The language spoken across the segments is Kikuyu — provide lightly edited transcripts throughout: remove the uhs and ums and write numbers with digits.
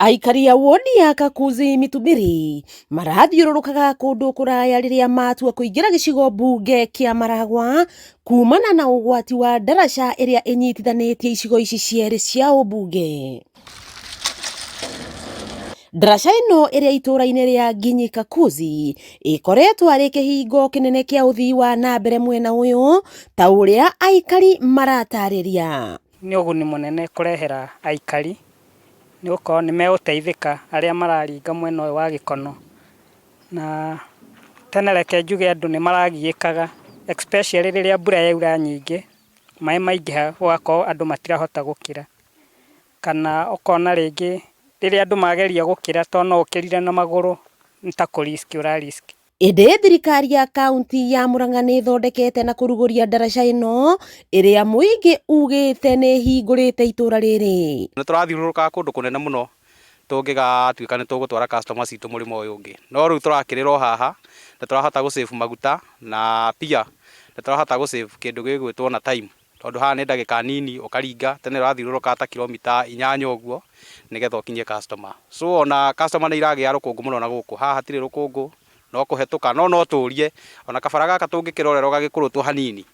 Aikari a wodi ya Kakuzi Mitubiri marathiũrũrũkaga kũndũ kũraya rĩrĩa matua kũingĩra gĩcigo mbunge kĩa Maragwa kumana na ũgwati wa ndaraca ĩrĩa ĩnyitithanĩtie icigo ici cierĩ cia ũmbunge. Ndaraca ĩno ĩrĩa itũũra-inĩ rĩa Nginyi Kakuzi ĩkoretwo arĩ kĩhingo kĩnene kĩa ũthii wa na mbere mwena ũyũ ta ũrĩa aikari maratarĩria. Nĩ ũguni mũnene kũrehera aikari, nĩ gũkorwo nĩ megũteithĩka arĩa mararinga mwena ũyũ wa Gĩkono. Na tene reke njuge andũ nĩ maragiĩkaga especially rĩrĩa mbura yaura nyingĩ, maĩ maingĩha gũgakorwo andũ matirahota gũkĩra. Kana ũkona rĩngĩ rĩrĩa andũ mageria gũkĩra tondũ no ũkĩrire na magũrũ nĩ ta kũ risk ũra risk. Ĩndĩ thirikari ya kaunti ya Murang'a nĩ ĩthondekete na kũrugũria ndaraca ĩno ĩrĩa mũingĩ ugĩte nĩ ĩhingũrĩte itũra rĩrĩ. Nĩ tũrathiũrũrũkaga kũndũ kũnene mũno tũngĩgatuĩka nĩ tũgũtwara customer citũ mũrĩmo ũyũ ũngĩ. No rĩu tũrakĩrĩra o haha, nĩ tũrahota gũ save maguta na pia nĩ tũrahota gũ save kĩndũ gĩgwĩtwo na time. Tondũ haha nĩ ndagĩka nini ũkaringa, tene ũrathiũrũrũkaga ta kilomita inyanya ũguo nĩgetha ũkinyie customer. So ona customer nĩ iragĩa rũkũngũ mũno na gũkũ, haha hatirĩ rũkũngũ, no kũhetũka, no no tũrie, ona kabara gaka tũngĩkĩrorerwo gagĩkũrũtwo hanini,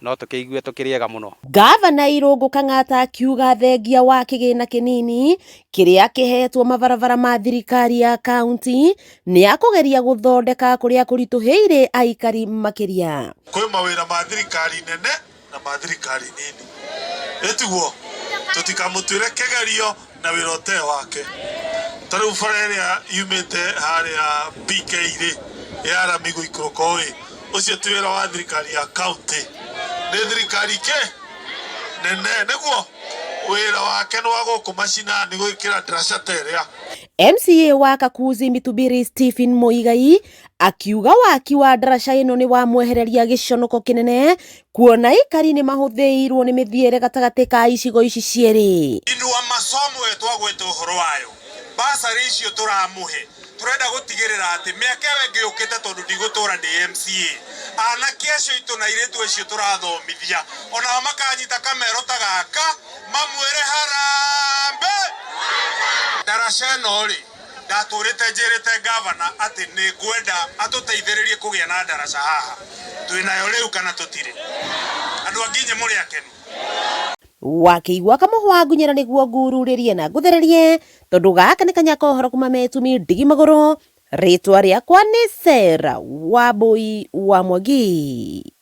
no tũkĩigue tũkĩrĩ ega mũno. Ngavana Irũngũ Kang'ata akiuga thengia wa kĩgĩna kĩnini kĩrĩa kĩhetwo mabarabara ma thirikari ya kaunti nĩ akũgeria gũthondeka kũrĩa kũritũhĩire aikari makĩria. Kwĩ mawĩra ma thirikari nene na ma thirikari nini. Ĩtiguo? Tũtikamũtuĩre kĩgerio na wĩra ũtarĩ wake. Ta rĩu bara ĩrĩa yumĩte harĩa PK rĩ, ya rami gũikũrũka ĩ, ũcio ti wĩra wa thirikari ya county. Nĩ thirikari kĩ? Nene. Nĩguo? Wĩra wake nĩ wa gũkũ macinani gwĩkĩra ndaraca ta ĩrĩa. MCA wa Kakuzi Mitubiri Stephen Muigai akiuga waki wa ndaraca ĩno nĩ wamwehereria gĩconoko kĩnene kuona aikari nĩ mahũthĩirwo nĩ mĩthiĩre gatagatĩ ka icigo ici cierĩ. Inua masomo ĩyo twagweta ũhoro wayo, bursary icio tũramũhe, tũrenda gũtigĩrĩra atĩ mĩaka ĩyo ĩngĩ yũkĩte tondũ ndigũtũra ndĩ MCA, anake acio aitũ na airĩtu acio tũrathomithia onao makanyita kamero ta gaka mamwĩre harambee. Ndaraca ĩno rĩ, ndatũrĩte njĩrĩte ngavana atĩ nĩ ngwenda atũteithĩrĩrie kũgĩa na ndaraca haha. Twĩnayo rĩu kana tũtirĩ? Andũ a Nginyi mũrĩ akenu? Wakĩigua kamũhwa ngunyĩra nĩguo ngururĩrie na ngũthererie tondũ gaka nĩ kanya ka ũhoro kuma Metumi ndigi magũrũ. Rĩtwa rĩakwa nĩ Sarah Wambui wa Mwangi.